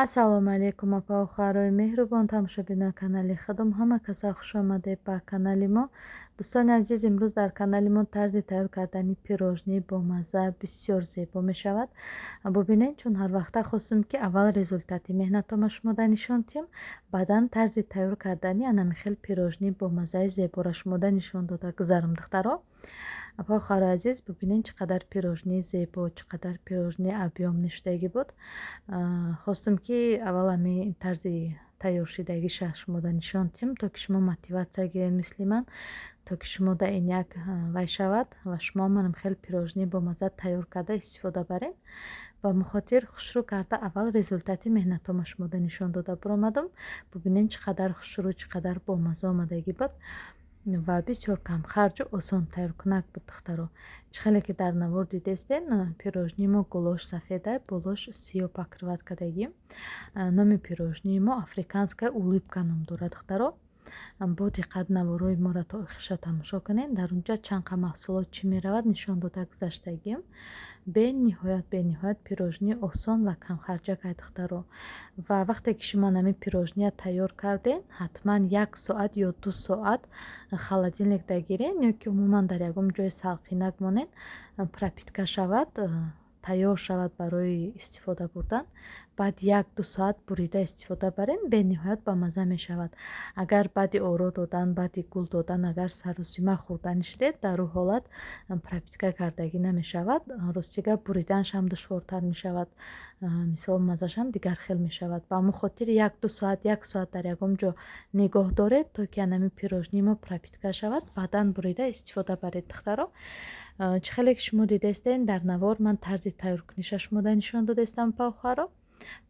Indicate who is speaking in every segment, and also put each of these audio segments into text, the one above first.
Speaker 1: Ассалому алайкум, апа, хоҳарои меҳрубон, тамошобинои канали худам. Ҳама каса хуш омадед ба канали мо. Дӯстони азиз, имрӯз дар канали мо тарзи тайёр кардани пирожни бомазза, бисёр зебо мешавад. Бубинед, чун ҳар вақта хостум, ки аввал результати меҳнатома шумода нишон диҳам, баъдан тарзи тайёр кардани анами хел пирожни бомаззаи зеборо шумода нишон дода гузарам. Духтаро, апа, хоҳарои азиз, бубинед, чӣ қадар пирожни зебо, чӣ қадар пирожни объёмный шудагӣ буд. Хостум, ки аввал ҳами тарзи тайёршудагиша шумода нишон диҳам, то ки шумо мотиватсия гиред мисли ман, то ки шумода ин як вай шавад ва шумо манам хеле пирожни бомазза тайёр карда истифода баред. Ба мухотир хушрӯ карда аввал результати меҳнатома шумода нишон дода биромадам. Бубинед, чӣ қадар хушрӯ, чӣ қадар бомазза омадагӣ буд ва бисёр камхарҷу осон тайёркунак буд. Духтаро, чӣ хеле ки дар навор дидестен, пирожни мо гулош сафеда, болош сиёҳ покрывать кардагӣ. Номи пирожнии мо «Африканская улыбка» ном дорад. Духтаро, бо диққат наворои моро то охириша тамошо кунед. Дар унҷа чанд қа маҳсулот чӣ меравад, нишон дода гузаштагием. Бениҳоят, бениҳоят пирожни осон ва камхарҷак ай, духтаро. Ва вақте ки шумо ҳамин пирожния тайёр кардем, ҳатман як соат ё 2 соат холодильник дагирен ё ки умуман дар ягон ҷои салқинак монед, пропитка шавад, тайёр шавад барои истифода бурдан. Баъд 1-2 соат бурида истифода барем, бениҳоят бамазза мешавад. Агар баъди оро додан, баъди гул додан, агар сарусима хӯрданӣ шудед, дар ӯ ҳолат пропитка кардагӣ намешавад. Ростига, буриданашам душвортар мешавад, мисол, маззашам дигар хел мешавад. Ба ҳамон хотир 1-2 соат, як соат дар ягон ҷо нигоҳ доред, то ки анами пирожни мо пропитка шавад, баъдан бурида истифода баред. Духтаро, чӣ хеле ки шумо дидаистед дар навор, ман тарзи тайёркуниша шумода нишон додаистам. Апа, хоҳаро,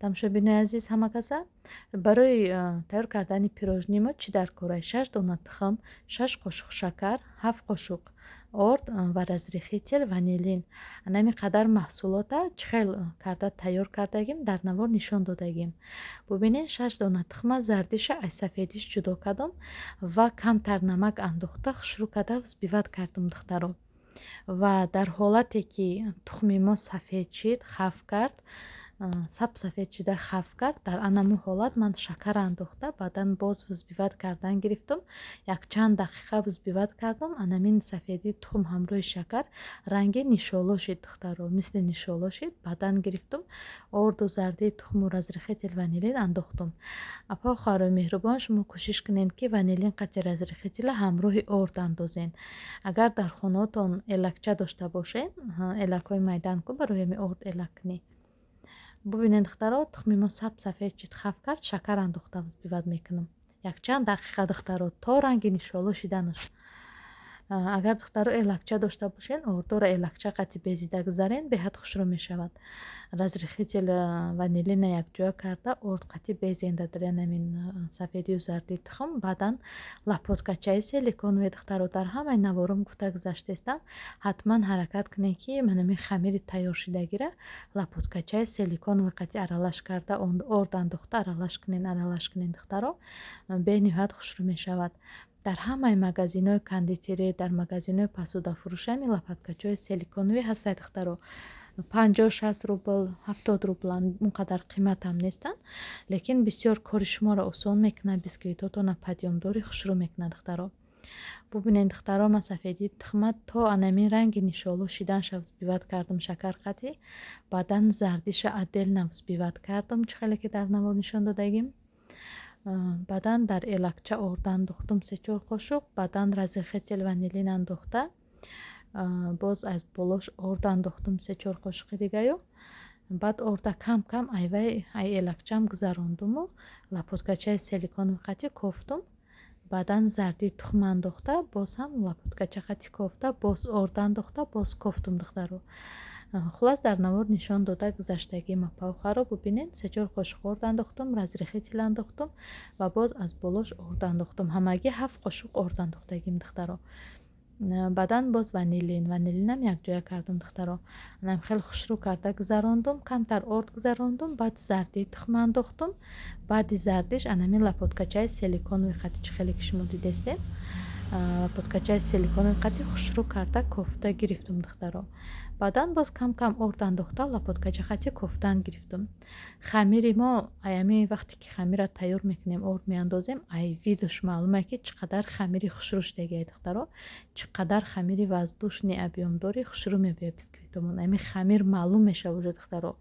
Speaker 1: тамошобинои азиз, ҳама каса, барои тайёр кардани пирожни мо чӣ дар кор? Шаш дона тухм, 6 қошуқ шакар, 7 қошуқ орд ва разрыхлитель, ванилин. Анами қадар маҳсулота чӣ хел карда тайёр кардагим, дар навор нишон додагим. Бубинед, 6 дона тухма зардиша аз сафедиш ҷудо кардам ва камтар намак андохта, хушрӯ карда взбивать кардам, духтаро. Ва дар ҳолате ки тухми мо сафед шид, хаф кард, саб сафед шуда хаф кард, дар анаму ҳолат ман шакар андохта, баъдан боз взбивать кардан гирифтам. Якчанд дақиқа взбивать кардам. Анамин сафедии тухм ҳамроҳи шакар ранги нишоло шид, духтаро, мисли нишоло шид. Баъдан гирифтам, орду зардии тухму разрыхлитель, ванилин андохтам. Апа, хоҳарои меҳрубон, шумо кӯшиш кунед, ки ванилин қати разрыхлителя ҳамроҳи орд андозед. Агар дар хонаотон элакча дошта бошед, элакҳои майдан ку, барои ҳами орд элак кунӣ. Бубинед, духтаро, тухми мо саб сафед шид, хаф кард, шакар андохта взбивать мекунам якчанд дақиқа, духтаро, то ранги нишоло шиданаш. Агар, духтаро, элакча дошта бошед, ордоро элакча қати безида гузарен, беҳад хушрӯ мешавад. Разрыхлитель, ванилина якҷоя карда, орд қати безенда дарен ҳамин сафедию зардии тухм. Баъдан лопаткачаи силиконовый. Духтаро, дар ҳамаи навором гуфта гузаштаистам, ҳатман ҳаракат кунед, ки манами хамири тайёршудагира лопаткачаи силиконовый қати аралаш карда, орд андохта аралаш кунед, аралаш кунед. Духтаро, бениҳоят хушрӯ мешавад. Дар ҳамаи магазинҳои кондитерӣ, дар магазинҳои посудафурӯшӣ ҳамин лопаткачаҳои силиконовый ҳастанд. Духтаро, 50-60 рубл, 70 рубланд, он қадар қиматам нестанд, лекин бисёр кори шуморо осон мекунад, бисквитотона подъёмдори хушрӯ мекунад. Духтаро, бубинед, духтаро, ман сафедии тухма то анамин ранги нишоло шиданша взбивать кардам шакар қатӣ. Баъдан зардиша отдельно взбивать кардам, чӣ хеле ки дар навор нишон додагим. Баъдан дар элакча орд андохтум, се-чор қошуқ, баъдан разрыхлитель, ванилин андохта, боз аз болош орд андохтум, се-чор қошуқи дигаю. Баъд орда кам кам айвай ай элакчаам гузарондуму лопаткачаи силиконовый қатӣ кофтум. Баъдан зардии тухм андохта, боз ҳам лопаткача қатӣ кофта, боз орд андохта, боз кофтум. Духтаро, хуллас, дар навор нишон дода гузаштагим. Апа, хоҳаро, бубинед, се-чор қошуқ орд андохтум, разрыхлитель андохтум ва боз аз болош орд андохтум. Ҳамагӣ 7 қошуқ орд андохтагим, духтаро. Баъдан боз ванилин, ванилинам якҷоя кардум. Духтаро, анам хеле хушрӯ карда гузарондум, камтар орд гузарондум, баъд зардии тухм андохтум. Баъди зардиш анамин лопаткачаи силиконовый қати, чӣ хеле ки шумо дидестед. Лопаткачаи силикони қати хушрӯ карда кофта гирифтум, духтаро. Баъдан боз кам кам орд андохта, лопаткача қати кофтан гирифтум. Хамири мо аями вақте ки хамира тайёр мекунем, орд меандозем, ай видуш маълуме, ки чӣ қадар хамири хушрӯ шудагиай, духтаро, чӣ қадар хамири воздушный, объёмдори хушрӯ мебиёяд бисквитомон. Ами хамир маълум мешавад уже, духтаро.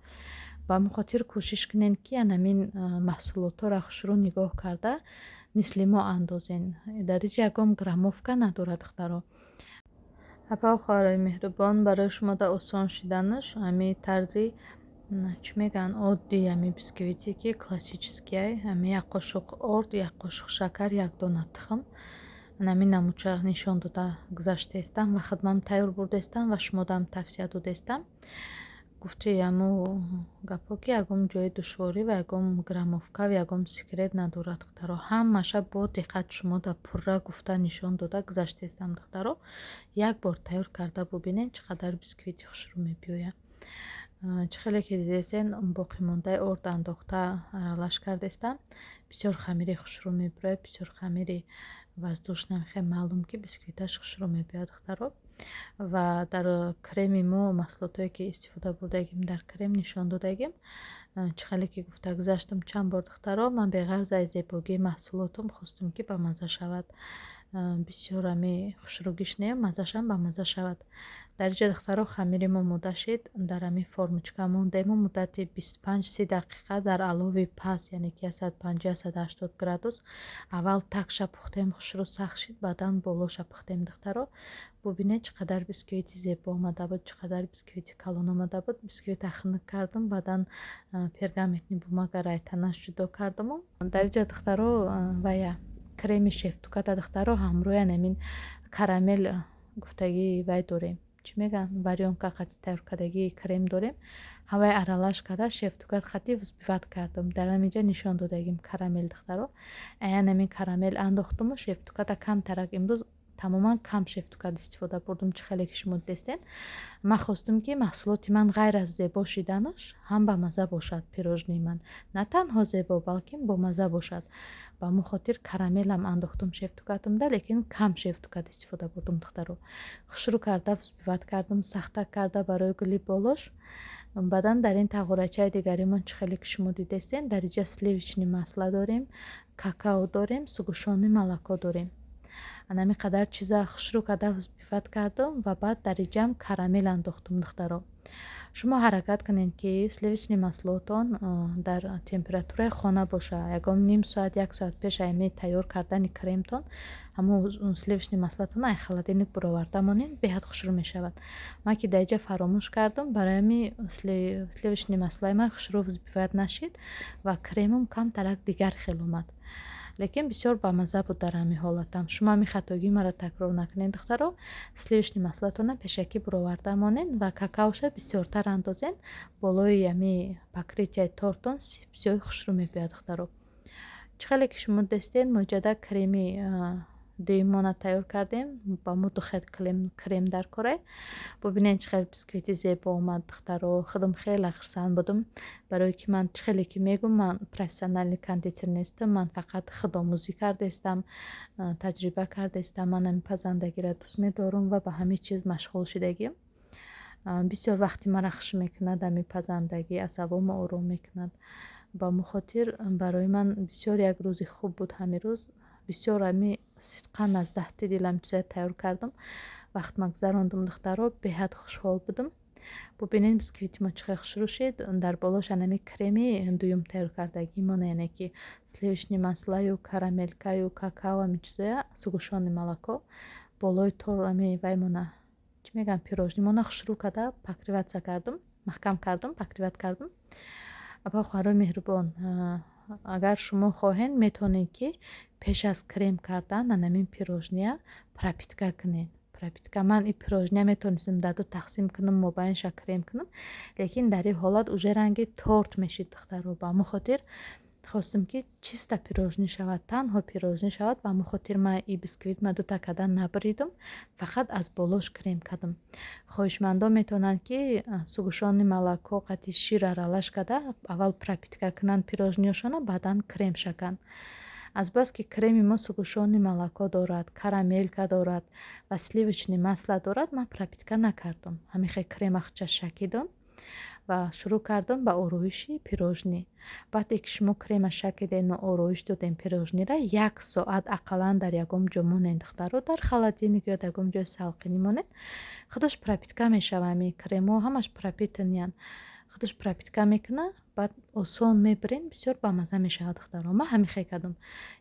Speaker 1: Ба ҳамин хотир кӯшиш кунед, ки анамин маҳсулотҳоро хушрӯ нигоҳ карда, мисли мо андозен. Дар инҷа ягон граммовка надорад, духтаро. Апау, хоҳарои меҳрубон, барои шумо да осон шиданаш ҳами тарзи, чӣ мегӯянд, оддӣ, ҳами бисквите, ки классический, ҳами як қошуқ орд, як қошуқ шакар, як дона тухм, ҳамин намудча нишон дода гузаштаистам ва хидмам тайёр бурдаистам ва шумодам тавсия додаистам. Гуфти ҳаму гапҳо, ки ягон ҷои душворӣ ва ягон граммовка ва ягон секрет надорад, духтаро. Ҳамаша бо диққат шумода пурра гуфта, нишон дода гузаштаистам, духтаро. Як бор тайёр карда бубинед, чӣ қадар бисквити хушрӯ мебиёяд. Чӣ хеле ки дидесен, боқимондаи орд андохта, аралаш кардаистам. Бисёр хамири хушрӯ мебирояд, бисёр хамири воздушный, хеле маълум, ки бисквиташ хушрӯ мебиёяд, духтаро. Ва дар креми мо маҳсулотое, ки истифода бурдагим, дар крем нишон додагим. Чӣ хеле ки гуфта гузаштам чанд бор, духтаро, ман беғарз аз зебогии маҳсулотам хостум, ки ба мазза шавад. Бисёр ами хушрӯгиш не, маззашам ба мазза шавад. Дар инҷа, духтаро, хамири мо омода шид. Дар ҳамин формочка мондему, муддати 25-30 дақиқа дар алови паст, яъне ки 150-180 градус, аввал тагша пухтем, хушрӯ сахт шид, баъдан болоша пухтем. Духтаро, бубинед, чӣ қадар бисквити зебо омада буд, чӣ қадар бисквити калон омада буд. Бисквита хунук кардум, баъдан пергаментный бумагаро ай танаш ҷудо кардуму дар инҷа, духтаро, вая креми шефтуката, духтаро, ҳамроҳи ҳамин карамел гуфтагии вай дорем, чӣ мегӯянд, варёнка қати тайёр кардагии крем дорем. Ҳамвай аралаш карда, шефтукат қати взбивать кардум. Дар ҳаминҷа нишон додагим карамел, духтаро. Аян ҳамин карамел андохтуму шефтуката камтарак, имрӯз тамоман кам шефтукат истифода бурдум. Чӣ хеле ки шумо дидестен, ман хостум, ки маҳсулоти ман ғайр аз зебо шиданаш ҳам ба мазза бошад. Пирожныи ман на танҳо зебо, балки бомазза бошад. Ба ҳамон хотир карамелам андохтум шефтукатамда, лекин кам шефтукат истифода бурдум, духтаро. Хушрӯ карда взбивать кардум, сахтак карда барои гули болош. Баъдан дар ин тағорачаи дигаримон, чӣ хеле ки шумо дидестен, дар инҷа сливочный масло дорем, какао дорем, сгущённый молоко дорем. Анами қадар чиза хушрӯ карда взбивать кардум ва баъд дар инҷам карамел андохтум. Духтаро, шумо ҳаракат кунед, ки сливочный маслоатон дар температураи хона бошад. Ягон ним соат, як соат пеш ами тайёр кардани кремтон ҳамон сливочный маслоатонро ай холодильник буроварда монед, беҳад хушрӯ мешавад. Ман ки дар инҷа фаромӯш кардум, барои ҳамин сливочный маслои ман хушрӯ взбивать нашид ва кремам камтарак дигар хел омад, лекин бисёр бамазза буд дар ҳамин ҳолатам. Шумо ҳамин хатогии маро такрор накунед, духтаро. Сливочный маслоатонро пешакӣ буроварда монед ва какаоша бисёртар андозед болои ҳами покрытияи тортон, бисёр хушрӯ мебиёяд, духтаро. Чӣ хеле ки шумо дидестед, мо иҷода креми дуюмона тайёр кардем. Ба мо ду хел крем дар корай. Бубинед, чӣ хел бисквити зебо омад, духтаро. Худам хеле хурсанд будам, барое ки ман, чӣ хеле ки мегӯм, ман профессиональный кондитер нестам, ман фақат худомӯзӣ кардаистам, таҷриба кардаистам. Ман ҳамин пазандагиро дӯст медорам ва ба ҳамин чиз машғул шудагим. Бисёр вақти маро хуш мекунад ҳамин пазандагӣ, асабомо ором мекунад. Ба ҳамон хотир барои ман бисёр як рӯзи хуб буд ҳамин рӯз. Бисёр ҳами сидқан аз таҳти дилам чизое тайёр кардам, вақтма гузарондум, духтаро, беҳад хушҳол будам. Бубинед, бисквити мо чӣ хел хушрӯ шид. Дар болош анами креми дуюм тайёр кардагимон, яъне ки сливочный маслою карамелкаю какао, ҳамин чизоя, сгущённый молоко, болои тор ами ваймона, чӣ мегӯянд, пирожныймона хушрӯ карда покрываться кардум, маҳкам кардум, покрывать кардум. Апа, хоҳарои меҳрубон, агар шумо хоҳед, метавонед, ки пеш аз крем кардан анамин пирожныя пропитка кунед, пропитка. Ман и пирожныя метавонистам дар ду тақсим кунам, мобайнша крем кунам, лекин дар ин ҳолат уже ранги торт мешид, духтаро. Ба ҳамон хотир хостем, ки чисто пирожный шавад, танҳо пирожный шавад. Ба ҳамон хотир ман и бисквитма дута карда набуридум, фақат аз болош крем кардам. Хоҳишмандон метавонанд, ки сгущённый молоко қати шир аралаш карда, аввал пропитка кунанд пирожныйошонро, баъдан крем шаканд. Азбаски креми мо сгущённый молоко дорад, карамелька дорад ва сливочный масло дорад, ман пропитка накардам. Ҳамин крема хча шакидам ва шурӯъ кардам ба ороиши пирожни. Баъде ки шумо крема шакидену ороиш додем пирожнира, як соат ақаллан дар ягон ҷо монед, духтаро, дар холодильник ё дар ягон ҷои салқинӣ монед, худаш пропитка мешава. Ҳамин кремҳо ҳамаш пропитанныянд, худаш пропитка мекунад, баъд осон мебирен, бисёр бамазза мешавад, духтаро. Ман ҳамин хел кардам,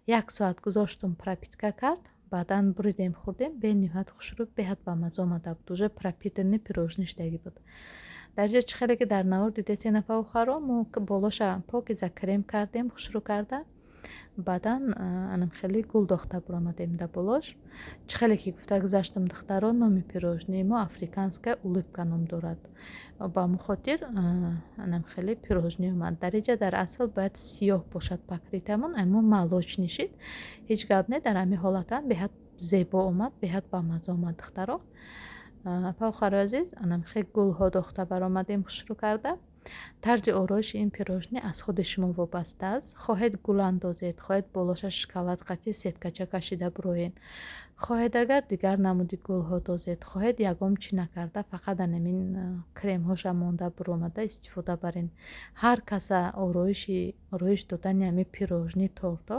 Speaker 1: як соат гузоштум, пропитка кард, баъдан буридем, хӯрдем, бениҳоят хушрӯ, беҳад бамазза омада буд, уже пропитанный пирожни шудагӣ буд. Дар ҷо чӣ хеле ки дар навор дидед, апаву хоҳаро, мо болоша покиза крем кардем, хушрӯ карда, баъдан анам хеле гул дохта буромадем дар болош. Чӣ хеле ки гуфта гузаштам, духтаро, номи пирожнии мо «Африканская улыбка» ном дорад. Ба ҳамон хотир анам хеле пирожни омад. Дар инҷа дар асл бояд сиёҳ бошад покрытиямон, аммо молочный шид. Ҳеҷ гап не, дар ҳамин ҳолатам беҳад зебо омад, беҳад бамазза омад, духтаро. Апаву хоҳарои азиз, анам хеле гулҳо дохта баромадем, хушрӯ карда. Тарзи ороиши ин пирожни аз худи шумо вобаста аст. Хоҳед, гул андозед, хоҳед, болоша шоколад қатӣ сеткача кашида буроед, хоҳед, агар дигар намуди гулҳо дозед, хоҳед, ягон чӣ накарда, фақат анамин кремҳоша монда буромада истифода баред. Ҳар каса ороиш додани ҳамин пирожни, тортҳо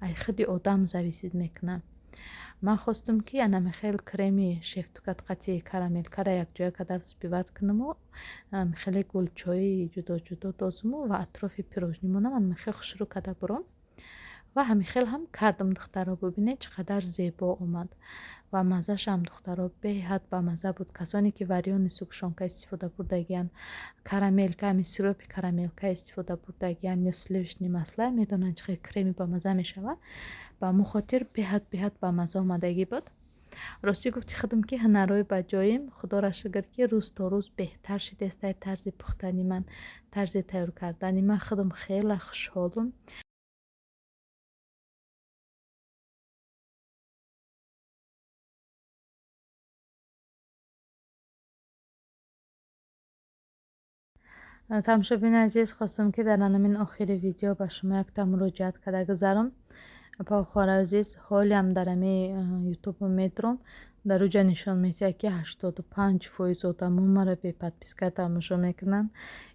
Speaker 1: ай худи одам зависит мекунад. Ман хостум, ки анами хел креми шефтукат қатӣ карамелкара якҷоя карда взбивать кунаму хеле гулчои ҷудо ҷудо дозуму ва атрофи пирожнимонам анами хел хушрӯ карда буром ва ҳамин хел ҳам кардам, духтаро. Бубинед, чӣ қадар зебо омад ва маззашам, духтаро, беҳад бамазза буд. Касоне ки варёный сгущёнка истифода бурдагиянд, карамелька, ҳамин сиропи карамелька истифода бурдагиянд ё сливочный масло, медонанд, чӣ хел креми бамазза мешавад. Ба ҳамон хотир беҳад, беҳад бамазза омадагӣ буд. Ростӣ гуфти худам, ки ҳунарҳои ба ҷоим, худоро шукр, ки рӯз то рӯз беҳтар шидестай тарзи пухтани ман, тарзи тайёр кардани ман. Худам хеле хушҳолум. Тамошобини азиз, хостам, ки дар анамин охири видео ба шумо якта муроҷиат карда гузарам. Апа, хоҳари азиз, ҳолиам дар ами ютубу медурам, дар уҷа нишон медиҳад, ки 85% одамо маро бе подписка тамошо мекунанд.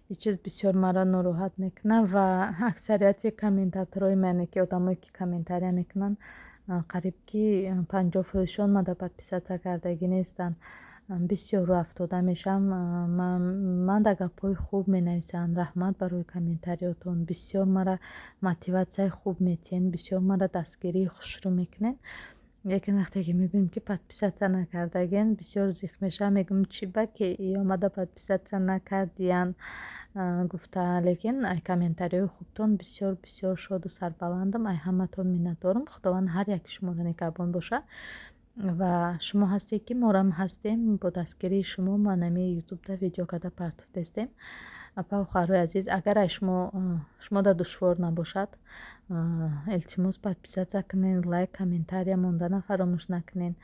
Speaker 1: Ин чиз бисёр маро нороҳат мекунад ва аксарияти комментаторҳои ман, ки одамое ки комментария мекунанд, қариб ки 50 фоизшон мада подписаться кардагӣ нестанд. Бисёр рӯ мешавам. Ман дар гапҳои хуб менависанд: «Раҳмат барои комментариётон, бисёр мара мотиватсияи хуб метиҳед, бисёр мара дастгирии хушрӯ мекунед». Лекин вақте ки мебинем, ки подписаться накардагиен, бисёр зиқ мешавам, мегӯям, чӣ ба ки омада подписаться накардиян гуфта. Лекин ай комментариҳои хубтон бисёр, бисёр шоду сарбаландам, ай ҳаматон миннатдорам. Худованд ҳар яки шуморо нигаҳбон бошад. Ва шумо ҳастед, ки морам ҳастем, бо дастгирии шумо ман ами ютубда видео карда партофтестем. Апа, хоҳарои азиз, агар ай шумода душвор набошад, илтимос, подписаться кунед, лайк, комментария мондана фаромӯш накунед.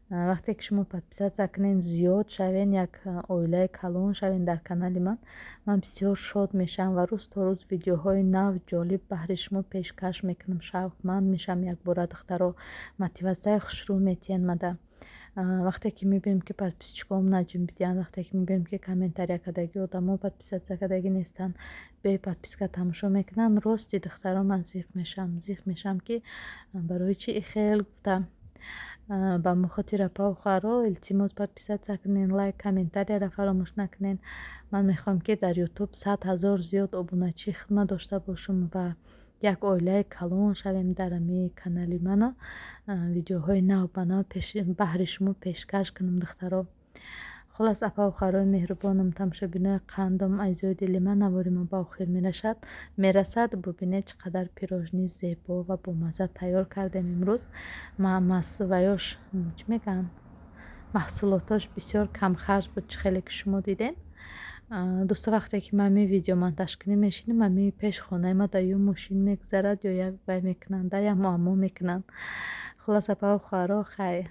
Speaker 1: Вақте ки шумо подписаться кунед, зиёд шавен, як оилаи калон шавен дар канали ман, ман бисёр шод мешавам ва рӯз то рӯз видеоҳои нав, ҷолиб баҳри шумо пешкаш мекунам, шавқманд мешавам якбора. Духтаро, мотиватсияи хушрӯ метиҳанд мада. Вақте ки мебинем, ки подписчиком наҷунбидиянд, вақте ки мебинем, ки комментария кардагӣ одамо подписаться кардагӣ нестанд, бе подписка тамошо мекунанд, рости, духтаро, ман зиқ мешавам, зиқ мешавам, ки барои чӣ ихел гуфта. Ба хотир, апа, хоҳаро, илтимос, подписаться кунед, лайк, комментарияро фаромӯш накунед. Ман мехоҳам, ки дар ютуб 100 000 зиёд обуначии хидмат дошта бошам ва як оилаи калон шавем дар ами канали мана, видеоҳои нав ба нав баҳри шумо пешкаш кунам, духтаро. Хуллас, апа, хоҳарои меҳрубонам, тамошобинои қандам, азизои дили ман, навори мо ба охир мерасад. Бубинед, чӣ қадар пирожни зебо ва бомазза тайёр кардем имрӯз. Ваёш, чӣ мегӯянд, маҳсулотош бисёр камхарҷ буд, чӣ хеле ки шумо дидед. Дӯсто, вақте ки ман ми видео монтажкунӣ мешинам, ами пеши хонаи ма да ё мошин мегузарад, ё як вай мекунанд, да як муаммо мекунанд. Хуллас, апа, хоҳаро, хайр.